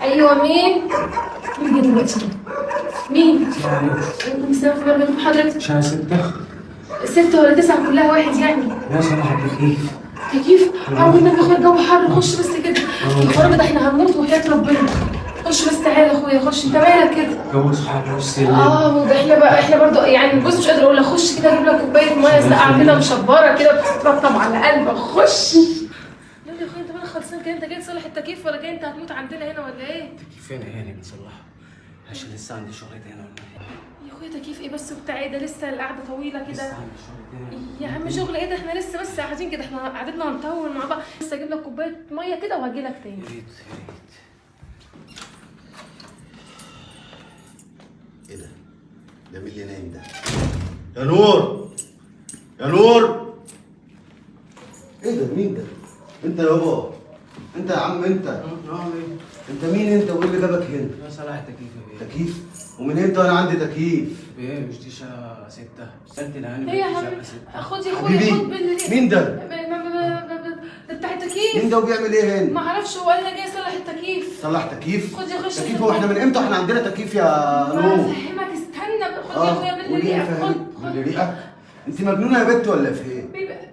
ايوه مين؟ مين جه دلوقتي؟ مين؟ عليكم السلام ورحمة الله وبركاته. حضرتك شقة 6. 6 ولا 9 كلها واحد يعني. يا صلاح التكييف. تكييف؟ عاوز النبي يا اخويا الجو حر، خش بس كده. يا خرابي ده احنا هنموت وحياة ربنا. خش بس تعالى يا اخويا، خش. انت مالك كده؟ جو صحاب والسلم. وده احنا بقى، احنا برضو يعني بص مش قادرة اقول لك، خش كده اجيب لك كوباية مية ساقعه كده مشبره كده بتترطب على قلبك. خش. لا يا اخويا انت مالك خلصان كده؟ انت جاي تصلح التكييف ولا جاي انت هتموت عندنا هنا ولا ايه؟ تكييف فين يعني بنصلحه؟ عشان لسه عندي شغل تاني والله. يا اخويا تكييف ايه بس وبتاع ايه ده؟ لسه القعدة طويلة لسه كده. عندي شغل تاني. يا عم شغل ايه ده؟ احنا لسه بس قاعدين كده، احنا قعدتنا هنطول مع بعض. بس اجيب لك كوباية مية كده وهجي لك تاني. يا ريت يا ريت. ايه ده؟ ده مين اللي نايم ده؟ يا نور، يا نور، ايه ده؟ مين ده؟ انت يا بابا، انت يا عم، انت نعم ايه؟ انت مين انت وايه اللي جابك هنا؟ يا صلاح التكييف يا بيه. تكييف؟ ومن امتى وانا عندي تكييف؟ بيه مش دي شقة 6؟ سألت الهاني. ايه يا دي شقة حبيبي؟ 6. خد يا اخويا، حبيبي خد بال مين ده؟ ده بتاع التكييف. مين ده وبيعمل ايه هنا؟ ما اعرفش، هو قال لي جاي يصلح التكييف. صلح تكييف؟ خد يا اخويا. تكييف؟ هو احنا من امتى احنا عندنا تكييف يا نور؟ افهمك، استنى. خد يا اخويا قولي لي بالريقه. خد فاهم. خد بالريقه؟ انت مجنونة يا بت ولا في ايه؟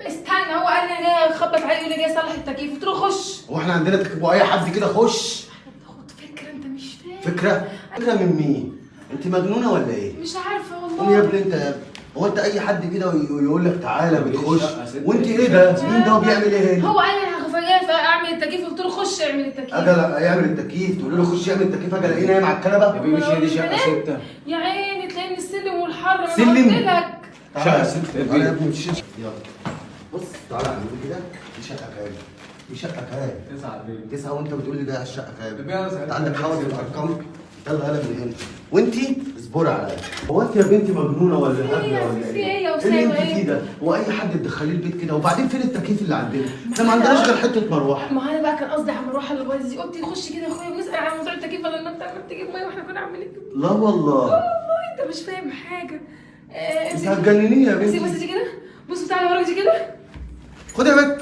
استنى، هو قال لي جاي اخبط عليه يقول لي جاي يصلح التكييف، قلت له خش. هو احنا عندنا تكييف واي حد كده خش؟ خد فكرة، انت مش فاهم. فكرة؟ فكرة من مين؟ انت مجنونة ولا ايه؟ مش عارفه والله. قوم يا ابني انت يا ابني، هو انت اي حد كده ويقول لك تعالى بتخش؟ شقة 6. وانت ايه ده؟ مين ده وبيعمل ايه هنا؟ هو قال لي انا جاي اعمل التكييف، قلت له خش اعمل التكييف. اجل يعمل التكييف، تقول له خش اعمل التكييف، اجل الاقيه نايم على يا الكنبة؟ بيه مش هي دي شقة 6. يا عيني تلاقي من السلم والحر، ما سلم؟ انا قلت لك. تعالى شقة 6 يا تعالى يا بيه. ابني، مش يلا بص تعالى يا حبيبي كده، دي شقه كام؟ دي شقه كام؟ 9 بيه. 9 وانت بتقول لي ده الشقة كام؟ يا بيه انا سألت انت عندك حوض في الارقام؟ يلا يلا من هنا، وانتي اصبري عليا. هو انت يا بنتي مجنونة ولا هبلة ولا في ايه يا ايه اللي أسامة؟ انت ايه؟ فيه ده؟ هو اي حد تدخليه البيت كده؟ وبعدين فين التكييف اللي عندنا؟ احنا ما عندناش غير حتة مروحة. ما انا بقى كان قصدي على المروحة اللي بايظة دي، قلت خش كده يا اخويا ونسال على موضوع التكييف بدل ما انت عمال تجيب مية واحنا كنا عاملين كده. لا والله والله انت مش فاهم حاجة. انت هتجننيني يا امسك بس بنتي. دي كده، بص تعالى وراك دي كده. خد يا بنت.